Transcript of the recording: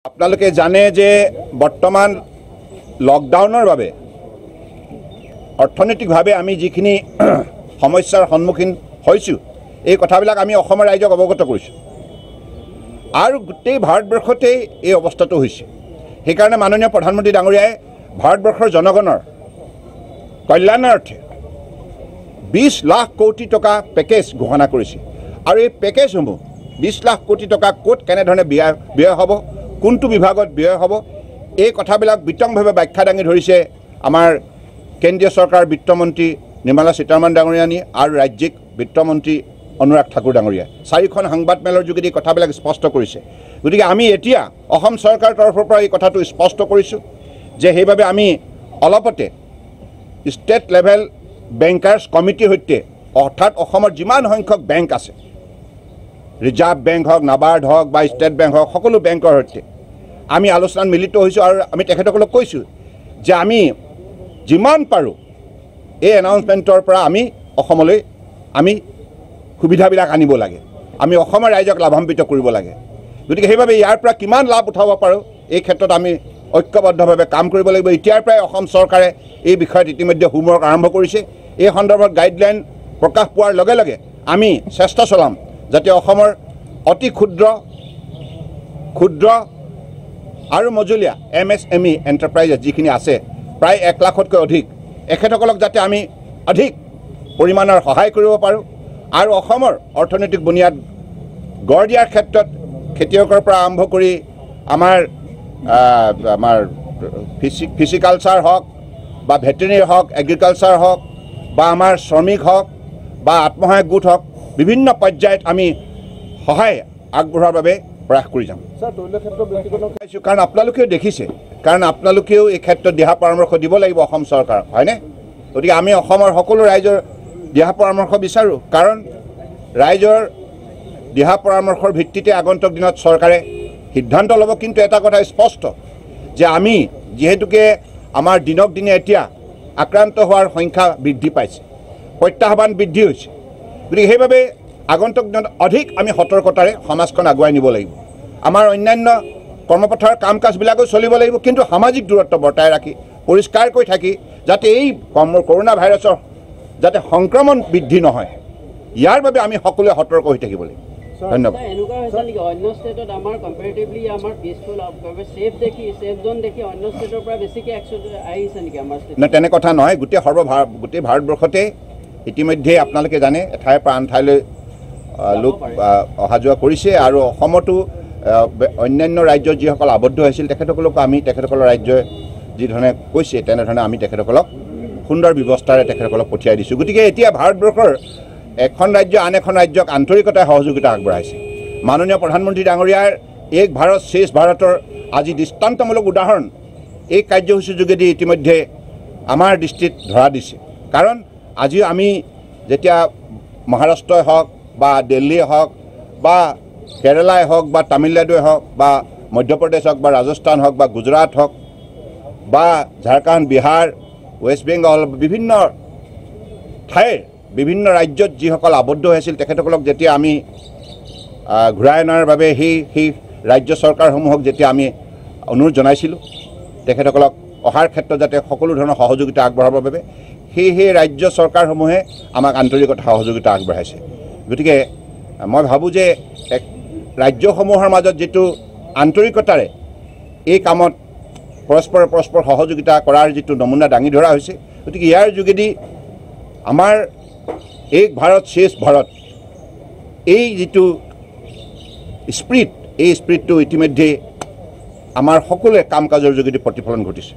আপোনালোকে জানে যে বৰ্তমান লকডাউনৰ বাবে অৰ্থনৈতিকভাৱে আমি যিখিনি সমস্যাৰ সন্মুখীন হৈছোঁ, এই কথাবিলাক আমি অসমৰ ৰাইজক অৱগত কৰিছোঁ আৰু গোটেই ভাৰতবৰ্ষতেই এই অৱস্থাটো হৈছে। সেইকাৰণে মাননীয় প্ৰধানমন্ত্ৰী ডাঙৰীয়াই ভাৰতবৰ্ষৰ জনগণৰ কল্যাণাৰ্থে 20 লাখ কোটি টকা পেকেজ ঘোষণা কৰিছে আৰু এই পেকেজসমূহ 20 লাখ কোটি টকা ক'ত কেনেধৰণে ব্যয় হ'ব, কোনটো বিভাগত ব্যয় হ'ব, এই কথাবিলাক বিতংভাৱে ব্যাখ্যা দাঙি ধৰিছে আমাৰ কেন্দ্ৰীয় চৰকাৰৰ বিত্তমন্ত্ৰী নিৰ্মলা সীতাৰমণ ডাঙৰীয়ানী আৰু ৰাজ্যিক বিত্তমন্ত্ৰী অনুৰাগ ঠাকুৰ ডাঙৰীয়া। চাৰিখন সংবাদমেলৰ যোগেদি কথাবিলাক স্পষ্ট কৰিছে। গতিকে আমি এতিয়া অসম চৰকাৰৰ তৰফৰ পৰা এই কথাটো স্পষ্ট কৰিছোঁ যে সেইবাবে আমি অলপতে ষ্টেট লেভেল বেংকাৰ্ছ কমিটিৰ সৈতে, অৰ্থাৎ অসমৰ যিমান সংখ্যক বেংক আছে, ৰিজাৰ্ভ বেংক হওক, নাবাৰ্ড হওক বা ষ্টেট বেংক হওক, সকলো বেংকৰ সৈতে আমি আলোচনাত মিলিত হৈছোঁ আৰু আমি তেখেতসকলক কৈছোঁ যে আমি যিমান পাৰোঁ এই এনাউন্সমেণ্টৰ পৰা আমি অসমলৈ আমি সুবিধাবিলাক আনিব লাগে, আমি অসমৰ ৰাইজক লাভান্বিত কৰিব লাগে। গতিকে সেইবাবে ইয়াৰ পৰা কিমান লাভ উঠাব পাৰোঁ এই ক্ষেত্ৰত আমি ঐক্যবদ্ধভাৱে কাম কৰিব লাগিব। এতিয়াৰ পৰাই অসম চৰকাৰে এই বিষয়ত ইতিমধ্যে হোমৱৰ্ক আৰম্ভ কৰিছে। এই সন্দৰ্ভত গাইডলাইন প্ৰকাশ পোৱাৰ লগে লগে আমি চেষ্টা চলাম যাতে অসমৰ অতি ক্ষুদ্ৰ ক্ষুদ্ৰ আৰু মজলীয়া MSME enterprises যিখিনি আছে, প্ৰায় 1 লাখতকৈ অধিক, এখেতসকলক যাতে আমি অধিক পৰিমাণৰ সহায় কৰিব পাৰোঁ আৰু অসমৰ অৰ্থনৈতিক বুনিয়াদ গঢ় দিয়াৰ ক্ষেত্ৰত খেতিয়কৰ পৰা আৰম্ভ কৰি আমাৰ আমাৰ ফিচিকালচাৰ হওক বা ভেটেনেৰী হওক, এগ্ৰিকালচাৰ হওক বা আমাৰ শ্ৰমিক হওক বা আত্মসহায়ক গোট হওক, বিভিন্ন পৰ্যায়ত আমি সহায় আগবঢ়োৱাৰ বাবে প্ৰয়াস কৰি যাম। কাৰণ আপোনালোকেও দেখিছে, কাৰণ আপোনালোকেও এই ক্ষেত্ৰত দিহা পৰামৰ্শ দিব লাগিব অসম চৰকাৰক, হয়নে? গতিকে আমি অসমৰ সকলো ৰাইজৰ দিহা পৰামৰ্শ বিচাৰোঁ, কাৰণ ৰাইজৰ দিহা পৰামৰ্শৰ ভিত্তিতে আগন্তুক দিনত চৰকাৰে সিদ্ধান্ত ল'ব। কিন্তু এটা কথা স্পষ্ট যে আমি যিহেতুকে আমাৰ দিনক দিনে এতিয়া আক্ৰান্ত হোৱাৰ সংখ্যা বৃদ্ধি পাইছে, প্ৰত্যাহ্বান বৃদ্ধি হৈছে, গতিকে সেইবাবে আগন্তুক দিনত অধিক আমি সতৰ্কতাৰে সমাজখন আগুৱাই নিব লাগিব। আমাৰ অন্যান্য কৰ্মপথাৰৰ কাম কাজবিলাকো চলিব লাগিব, কিন্তু সামাজিক দূৰত্ব বৰ্তাই ৰাখি পৰিষ্কাৰকৈ থাকি যাতে এই কৰোণা ভাইৰাছৰ যাতে সংক্ৰমণ বৃদ্ধি নহয়, ইয়াৰ বাবে আমি সকলোৱে সতৰ্ক হৈ থাকিব লাগিব। ধন্যবাদ। তেনে কথা নহয়, গোটেই ভাৰতবৰ্ষতে ইতিমধ্যে আপোনালোকে জানে এঠাইৰ পৰা আন ঠাইলৈ লোক অহা যোৱা কৰিছে আৰু অসমতো অন্যান্য ৰাজ্যত যিসকল আবদ্ধ হৈছিল তেখেতসকলকো আমি তেখেতসকলৰ ৰাজ্যই যিধৰণে কৈছে তেনেধৰণে আমি তেখেতসকলক সুন্দৰ ব্যৱস্থাৰে তেখেতসকলক পঠিয়াই দিছোঁ। গতিকে এতিয়া ভাৰতবৰ্ষৰ এখন ৰাজ্য আন এখন ৰাজ্যক আন্তৰিকতাৰে সহযোগিতা আগবঢ়াইছে। মাননীয় প্ৰধানমন্ত্ৰী ডাঙৰীয়াৰ এক ভাৰত শ্ৰেষ্ঠ ভাৰতৰ আজি দৃষ্টান্তমূলক উদাহৰণ এই কাৰ্যসূচীৰ যোগেদি ইতিমধ্যে আমাৰ দৃষ্টিত ধৰা দিছে। কাৰণ আজিও আমি যেতিয়া মহাৰাষ্ট্ৰই হওক বা দিল্লীয়ে হওক বা কেৰেলাই হওক বা তামিলনাডুৱে হওক বা মধ্যপ্ৰদেশ হওক বা ৰাজস্থান হওক বা গুজৰাট হওক বা ঝাৰখণ্ড, বিহাৰ, ৱেষ্ট বেংগল, বিভিন্ন ঠাইৰ বিভিন্ন ৰাজ্যত যিসকল আবদ্ধ হৈ আছিল তেখেতসকলক যেতিয়া আমি ঘূৰাই অনাৰ বাবে সেই ৰাজ্য চৰকাৰসমূহক যেতিয়া আমি অনুৰোধ জনাইছিলোঁ তেখেতসকলক অহাৰ ক্ষেত্ৰত যাতে সকলো ধৰণৰ সহযোগিতা আগবঢ়াবৰ বাবে, সেই ৰাজ্য চৰকাৰসমূহে আমাক আন্তৰিকতা সহযোগিতা আগবঢ়াইছে। গতিকে মই ভাবোঁ যে এক ৰাজ্যসমূহৰ মাজত যিটো আন্তৰিকতাৰে এই কামত পৰস্পৰ পৰস্পৰ সহযোগিতা কৰাৰ যিটো নমুনা দাঙি ধৰা হৈছে, গতিকে ইয়াৰ যোগেদি আমাৰ এক ভাৰত শ্ৰেষ্ঠ ভাৰত এই যিটো স্পিৰিট, এই স্পিৰিটটো ইতিমধ্যে আমাৰ সকলোৱে কাম কাজৰ যোগেদি প্ৰতিফলন ঘটিছে।